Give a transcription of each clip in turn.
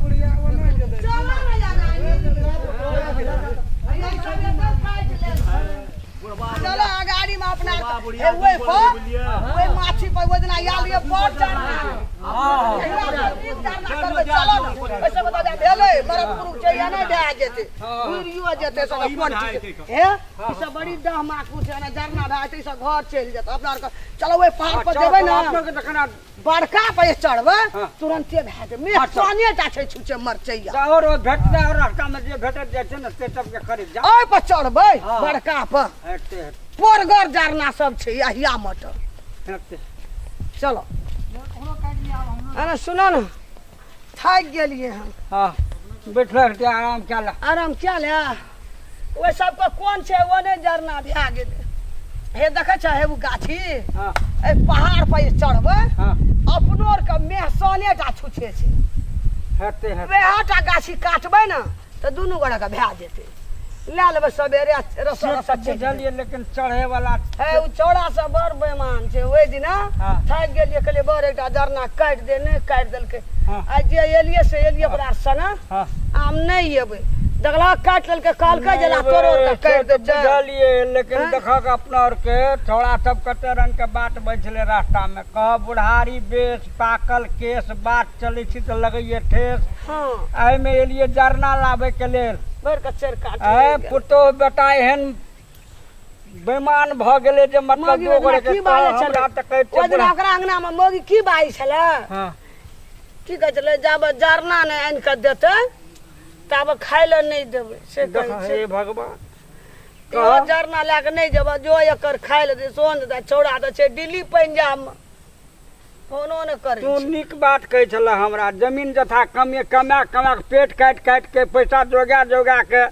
चलो ना जाना चलो गाड़ी में अपना हे ओइ पर ओइ माछी पर ओइ दिना आयल रहियै बड़ चढ़ना करबै चलो ने ओइ सब तऽ भेलै मरद पुरुष छै या नहि भए जेतै घुरियो जेतै सब कोन ठीक हे ई सब बड़ी डह माकू छै ने जरना भए जेतै ई सब घर चलि जेतै अपना आरके चलो ओइ पहाड़ पर जेबै ने अपना के तखन बड़का पर चढ़बै हाँ। तुरन्ते भए जेतै मेघ पानिए टा छै छुचे मरचैया और भेटतै और रास्ता में जे भेटत जाइ छै ने से सबके खरीद जा ओहि पर चढ़बै हाँ। बड़का पर हेतै हेतै पोरगर जरना सब छै अहिया मटर हेतै चलो अरे सुनो ने थाकि गेलियै हम हाँ बैठल हेतै आराम कए ले आराम क्या ले ओहि सबके कोन छै ओ नहि जरना भए गेलै हे देखै छ हे ओ गाछी हाँ एहि पहाड़ पर जे चढ़बै हाँ अपनो आरके मेहसने टा छुछे छै हेतै हेतै वएह टा गाछी काटबै ने तऽ दुनू गोटाके भए जेतै लए लेबै सवेरे रस रस बुझलियै लेकिन चढ़े वाला हे ओ चौड़ा सब बड़ बेमान छै ओहि दिना हाँ। थाकि गेलियै कहलियै बड़ एकटा जरना काटि दे नहि काटि देलकै हाँ। आ जे एलियै से एलियै ओकरा संगे हाँ आम नहि एबै देखलक काटि लेलकै कहलकै जे ला तोरो आरके काटि दे चल। बुझलियै लेकिन हाँ? देखक अपना आरके छौड़ा सब कते रंग के बात बजले रास्ता में कह बुढ़ारी बेस पाकल केस बात चलै छी तऽ लगैये ठेस हँ एहिमे एलियै जरना लाबै के लेल भरि कऽ चढ़ि काटि ए पुतोह बेटा एहन बेमान भऽ गेलै जे मतलब मौगी दू गोरे के की बाजै कह, छलै हमरा तऽ कहै ओहि छै दिना ओकरा अंगना मे मौगी की बाजै छलै हँ की कहै छलै जाब जरना नहि आनि कऽ देतै ताब खाय लए नहि देबै से कहै देख छै हे भगवान इहो जरना लए कऽ नहि जेबह जो एकर खाय लए दे सोन देतै छौड़ा तऽ छै दिल्ली पंजाबमे फोनो नहि करै तू छै नीक बात कहै छलह हमरा जमीन जथा कमे कमा कमा के पेट काटि काटि के पैसा जोगा जोगा के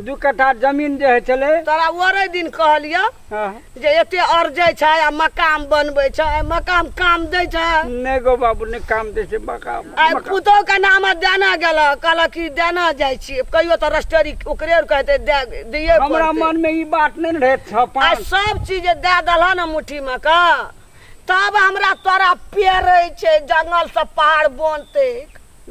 दू कट्ठा जमीन जे होइ छलै तोरा ओरे दिन कहलियऽ हँ, जे एते अरजै छै आ मकाम बनबै छै आ मकाम काम दै छै नहि गो बाबू नहि काम दै छै मका आइ पुतोह के नाम देना गेल कहलक कि देना जाइ छियै कहियो तऽ रजिस्ट्री ओकरे आर कहतै दए दिये हमरा पड़तै। मन में ई बात नहि ने रहै छह आ पाँच सब चीज दए देलह ने मुट्ठी मे का तब हमरा तोरा पेरै छै जंगल से पहाड़ बनतै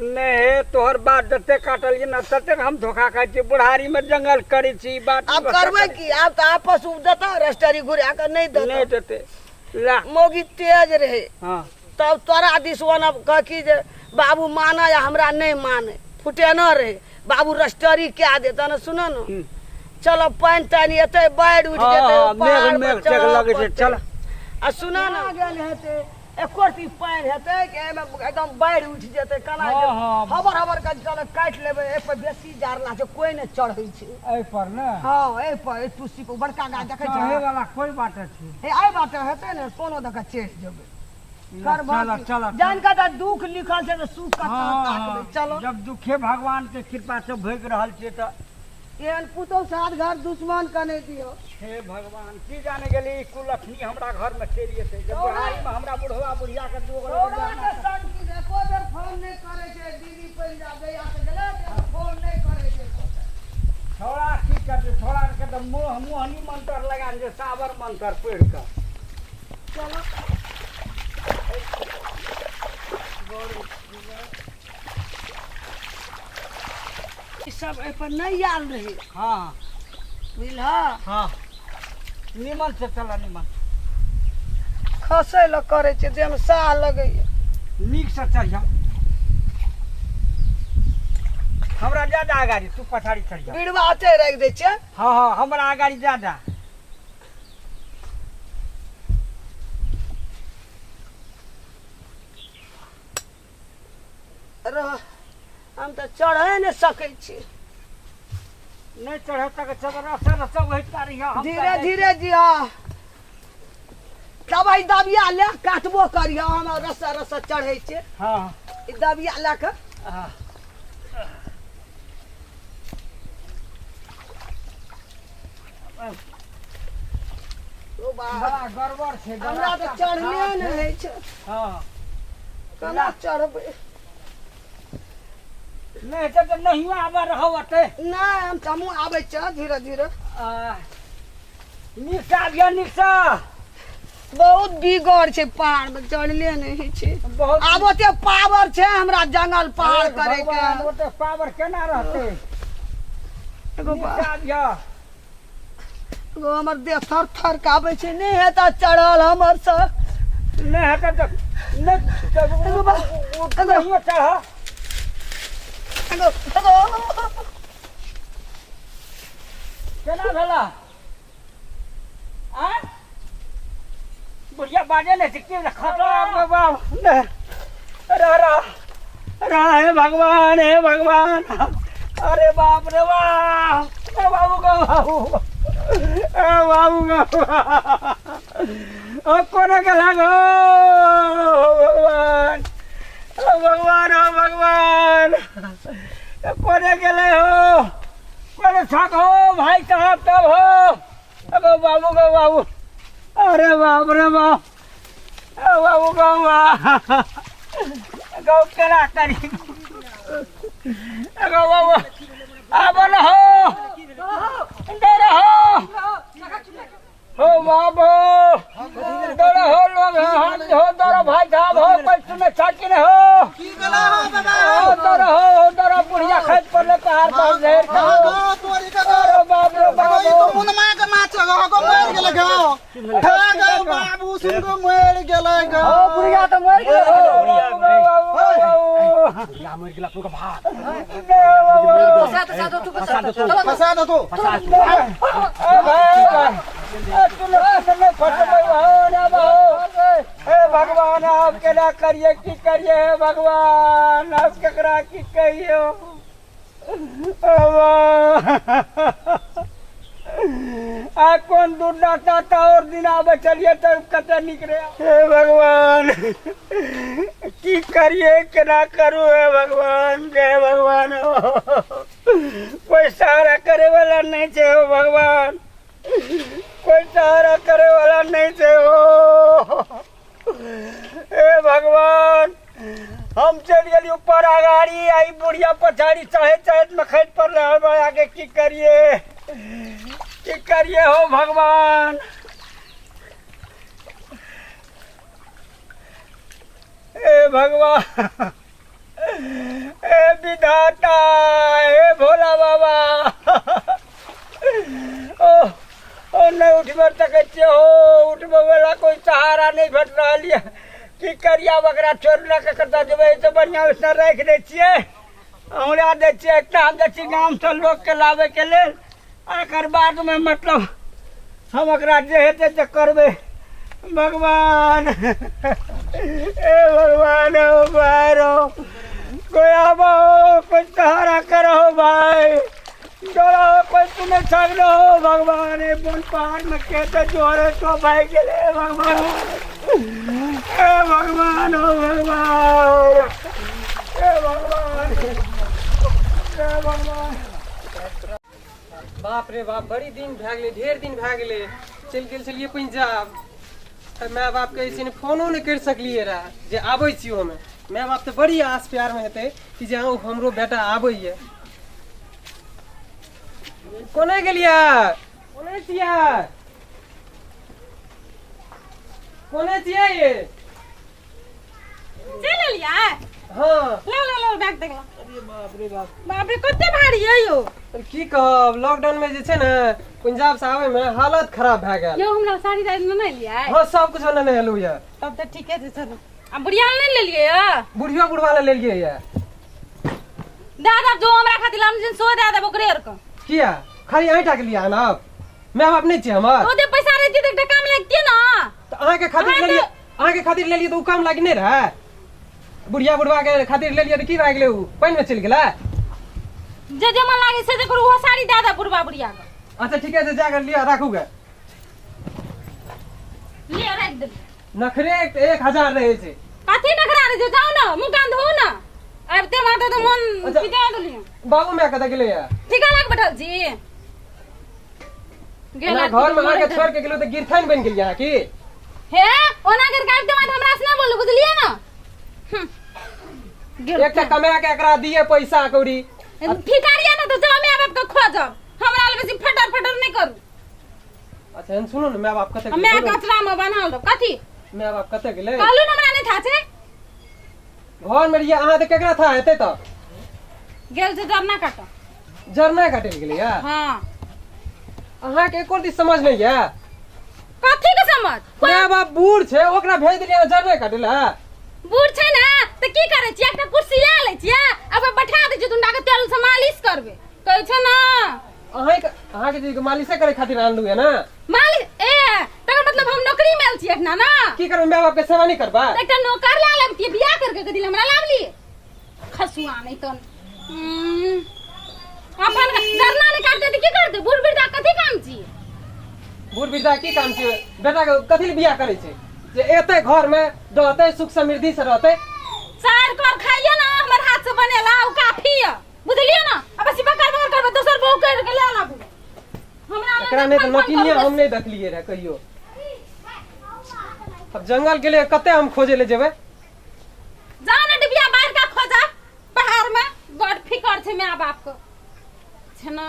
नहि हे तोहर बात जतेक काटलियै ने ततेक हम धोखा खाइ छी बुढ़ारी में जंगल करै छी ई बात आब करबै की आब तऽ आपस उ देतऽ रजिस्ट्री घुरा कऽ नहि नहि देतऽ देतै ला मौगी तेज रहै हँ तब तोरा दिस ओना कह कि जे बाबू माने या हमरा नहि माने फुटेना रहे बाबू रजिस्ट्री कए देतऽ ने सुनऽ ने हम्म। चलो पानि तानि एतै बाढ़ि उठि हँ, जेतै हँ, मेघ पहाड़ पर मेघ चढ़ऽ तेघ लगै छै, पड़तै। चल। आ सुनऽ ने गेल हेतै एको रत्ती पानि हेतै कि एहिमे एकदम बाढ़ि उठि जेतै केना हँ, जे हँ। हबर हबर के चल काटि लेबै एहि पर बेसी जारना छै कोइ नहि चढ़ै छै एहि पर ने हँ एहि पर एहि तुलसी पर बड़का गाछ देखै चढ़े छै वाला कोई बात छै हे एहि बाटे हेतै ने कोनो दऽ कऽ चढ़ि जेबै करबह चल की? चल जानि कऽ तऽ दुःख लिखल छै तऽ सुख कतऽ ताकबै चलो जब दुखे भगवान के कृपा से भोगि रहल छियै तऽ एहन पुतहु साथ घर दुश्मन के नहि दियौ हे भगवान की जाने गेली ई कुलक्षणी हमरा घर में चलि एतै जे बुढ़ारी में हमरा बुढ़वा बुढ़िया के दू गोरे छौड़ा के संग की एको बेर फोन नहि करै छै दीदी पंजाब जहिया से गेलै तहिया फोन नहि करै छै छौड़ा की करतै छौड़ा के तऽ मोह मोहनी मंत्र लगा दे सावर मंत्र पढ़ि कऽ चलो ई सब एहि पर नहि आयल रहै हाँ बुझलह हाँ निमन से चल निमन खसै लए करै छै देहमे साह लगैया नीक से चढ़िया हमरा ज्यादा अगाड़ी तू पछाड़ी चढ़िया बीड़वा ओतै राखि दै छियै हाँ हाँ हमरा अगाड़ी ज्यादा रह हम तऽ चढ़े नहि सकै छी नहीं चढ़े तक चल रस्ता रस्ता वही रहिया हम धीरे धीरे जी हाँ तब ई दबिया ले काटबो करियो हम रस्सा रस्सा चढ़ै छियै हाँ ई दबिया लए कऽ हाँ ओ बा बड़ा गड़बड़ छै हमरा तऽ चढ़ने नहि होइ छै हाँ केना चढ़बै नहि हेतै तऽ नहियो आबऽ रहौ ओतै नहि हम तऽ हमहूँ आबै छियै धीरे धीरे नीक से आबियौ नीक से बहुत बिगड़ छै पहाड़ में चढ़ले नहि होइ छै। बहुत। आब ओते पावर छै हमरा जंगल पहाड़ करे के? भगवान, ओते पावर केना रहतै? एगो नीचा आबियह। एगो हमर देह थर थर कापै छै, नहि हेता चढ़ल हमर से। नहि हेतै तऽ नहि तऽ एगो बा- नहियो चढ़। एगो एगो केना भेला? आँय, बुढ़िया बाजे नहि छै की खतरा बाप। नहि, अरे अरे अरे, हे भगवान, हे भगवान, अरे बाप रे बाप, ए बाबू गो बाबू, ए बाबू गो, ओ कोना गेला गो भगवान, ओ भगवान, ओ भगवान, ए कोने गेलै हो? कोने छक हो भाई साहब तब हो? अगो बाबू गो बाबू, अरे बाप रे बाप, ए बाबू गो गौ, केना करी? अगो बाबू, आब न हो, डर हो हो बाबू, डर हो लोग हाथ हो, डर भाई साहब हो, कोई सुने छाकी न हो। की गेला हो बाबा? हो डर हो, डर, बुढ़िया खाइत पड़ले पहाड़ पर ढेर हाँ हो। गो, तोरी के गो। अरे बाप रे बाप। ई तो मुनमा के माछ गो, गो मर गेलै गो। हे गो बाबू, सुन गो, मर गेलै गो। ओ बुढ़िया तऽ मरि गेलै। बुढ़िया मरि गेला तू के भात। फंसा दो, फंसा दो, तू फंसा दो, चलो। फंसा दो तू। हे भगवान, आप केना करिए, की करिए? हे भगवान, आप केकरा की कहियो? आ कोन दूर डाटा तऽ और दिन आबै छलियै तऽ कते नीक रहे। हे भगवान, की करिए, केना करू? हे भगवान, हे भगवान, कोई सहारा करे वाला नहीं छै हो भगवान, कोई सहारा करे वाला नहीं छै हो। हे भगवान, हम चलि गेली ऊपर अगाड़ी, आई बुढ़िया पछाड़ी चढ़ैत चढ़ैत में खसि पड़लै। हमरा आगे की करिए, की करिए हो भगवान? हे भगवान, हे विधाता, हे भोला बाबा, ओ ओ नहि उठबै सकै छियै हो, उठबै वाला कोई सहारा नहि भेट रहल यऽ। की करिए आब? एकरा छोड़ि लऽ कऽ कतऽ जेबै? एहिसँ बढ़िआँ ओहिसँ राखि दै छियै, औंरा दै छियै। एकटा हम जाइ छी गामसँ लोकके लाबैके लेल, आ एकर बादमे मतलब हम एकरा जे हेतै से करबै। भगवान, हे भगवान, हो भाई रो, कोई आबो, कोई सहारा करो भाई, डरो, कोई सुने छगलो हो भगवान। हे बन पहाड़ में कहते जोरे तो भाई गेले। भगवान, हे भगवान, हो भगवान, हे भगवान, हे भगवान। बाप रे बाप, बड़ी दिन भए गेलै, ढेर दिन भए गेलै। चलि गेल छलियै पंजाब तऽ माय बापके जे छै ने फोनो नहि करि सकलियै रहए जे आबै छी हमे। माय बाप तऽ बड़ी आस प्यारमे हेतै कि जे हँ हमरो बेटा आबैए। कोना गेलियै? कोना छियै? कोना छियै ये? चलि एलियै? हाँ। लो लो लो, बैग देख लो। अरे बाप रे बाप। बाप रे, कते भारी है यो। अरे की कहब, लॉकडाउन में जे छै ने पंजाब से आवे में हालत खराब भए गेल। यो, हमरा साड़ी ताड़ी नहि लेलियै? हाँ, सब कुछ लेने एलहुँ ये। तब तऽ ठीके छै। चलू, आ बुढ़िया लए नहि लेलियै ये? बुढ़ियो बुढ़वा लए लेलियै ये। दए देब, जो हमरा खातिर लाम सो दए देब ओकरे आरके। किया, खाली अहीं टा के लिए आनब? माय बाप नहि छै हमर? ओते पैसा रहितै तऽ एकटा काम लागितियै ने। तऽ अहाँके खातिर अहाँ लेलियै, अहाँके खातिर लेलियै तऽ ओ काम लागि नहि रहै? बुढ़िया बुढ़वा के खातिर लेलियै तऽ की भए गेलै? ओ पानिमे चलि गेलै? जे जे मन लागै से जे करू, ओहो साड़ी दए देब बुढ़वा बुढ़िया के। अच्छा ठीके छै, जा कर लिअ, राखू गे। लिअ, राखि देब। नखरे 1000 रहै छै। कथी नखरा रहै छै? जाउ ने, मुँह कान धोउ ने। आबिते मात्र तऽ मन अच्छा। पिटा देलियै। बाबू माय कतऽ गेलै या? ठीका लाग बैठल छी गेल। ओना घर में अहाँके छोड़ के गेलहुँ तऽ गिरथाइन बनि गेलियै अहाँ की? हे, ओना करके आबिते मात्र हमरा से नहि बोलू, बुझलियै ने? गेल। एकटा कमा के एकरा दिए पैसा कौड़ी। फिकारिया ने तऽ जाउ, माय बाप के खोजब। हमरा लग बेसी फटर फटर नहि करू। अच्छा एहन सुनू ने माय बाप कतऽ माय गेलै? कचरा में बन्हल रहो कथी माय बाप कतऽ गेलै कहलू ने हमरा नहीं था छै घर में रहिए अहाँ तऽ केकरा था हेतै तऽ गेल छै जरना काटऽ जरना काटै लए गेलैया हाँ अहाँके एको रत्ती समझ नहीं यऽ कथी के समझ माय बाप बूढ़ छै ओकरा भेज देलियै अहाँ जरना काटै लए बूढ़ छै ने तऽ की करै छियै एकटा कुर्सी लए लै छियै आ ओकरा बैठा दै छियै दुंडा के तेल से मालिश करबै कहै छै ने अहाँके अहाँके जे मालिशे करे खातिर आनलू है ना मालिश ए तकर मतलब हम नौकरी में आयल छियै एखना ना की करबै माय बाप के सेवा नहीं करबै तऽ एकटा नौकर लए लेबतियै बियाह करके कथी लए हमरा लाबलियै खसुआ नहीं तो अपन जरना नहीं काटते तऽ की करतै बूढ़ वृद्धा कथी काम छी बूढ़ वृद्धा की काम छै बेटा के कथी लए बियाह करै छै जे एते घर में रहतै सुख समृद्धि से रहतै चार कर खाइए ना हमर हाथ से बनेला उ काफी है बुझलिए ना अब बस बकर बकर करबै दोसर बहू कर के ले लाबू हमरा एकरा नहि तऽ नौकिनिया हम नहि देखलियै रहे कहियो अब जंगल गेलै कते हम खोजे ले जेबै जाओ ना डिबिया बाहर का खोजा पहाड़ में बड़ फिकर छै my बाप के छै ना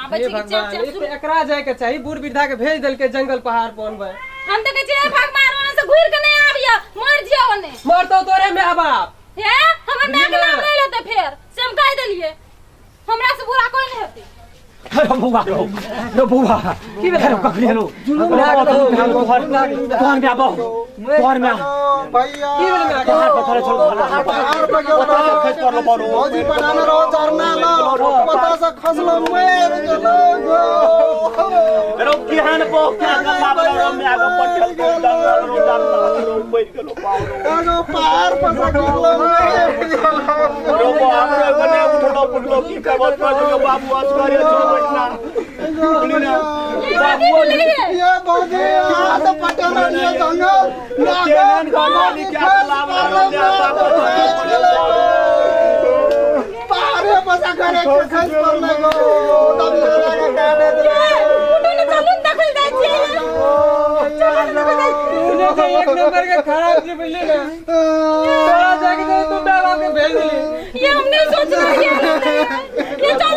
आबै हे छै कि चेप भगवान चेप एक शुरू तऽ एकरा जाय के चाही बूढ़ वृद्धा के भेज देलकै जंगल पहाड़ पर अनबै हम तऽ कहै छियै हे भगवान ओने से घुरि के नहि आबिय मर जियो ओने मरतौ तोरे माय बाप हे हमर माय के नाम नहि लेतै फेर से हम कहि देलियै हमरा से बुरा कोई नहि हेतै अरे बौआ रौ रौ बौआ की भेलै? अरे कखनी हेलो तोहर माय बाबू तोहर माय भैया की भेलै माय के? पहाड़ पर चलो चलो पहाड़ पर गेल पता से खसि पड़लो बरो भौजी बनाने रहो झरना लो पता से खसलो मर गेलो गो रौ केहन बौ क्या गल्ला बला रौ माय के पटल जंगल रौ जंगल रौ मरि गेलो बाबू एगो पहाड़ पर से गिरलो मर गेलो रौ बाप रे बने उठलो पुठलो की करबो तोहर बाबू असगरे छोड़ बैठना बुझली ना ये कथी बोललियै ये भौजी कहाँ से पटेल ये जंगल केहन गमाली क्या गल्ला बला रौ माय बाप पहाड़े पर से घरे के खस पड़ले गो तब ये लगे काने दे उठू ने चलू ने देखल जाइ छियै चलू ने देखल जाइ छियै तू जे छै एक नंबर के खराब छै बुझली ना तोरा जाके दे तू माय बाप के भेज देली ये हम नहीं सोच रहे ये ये चलू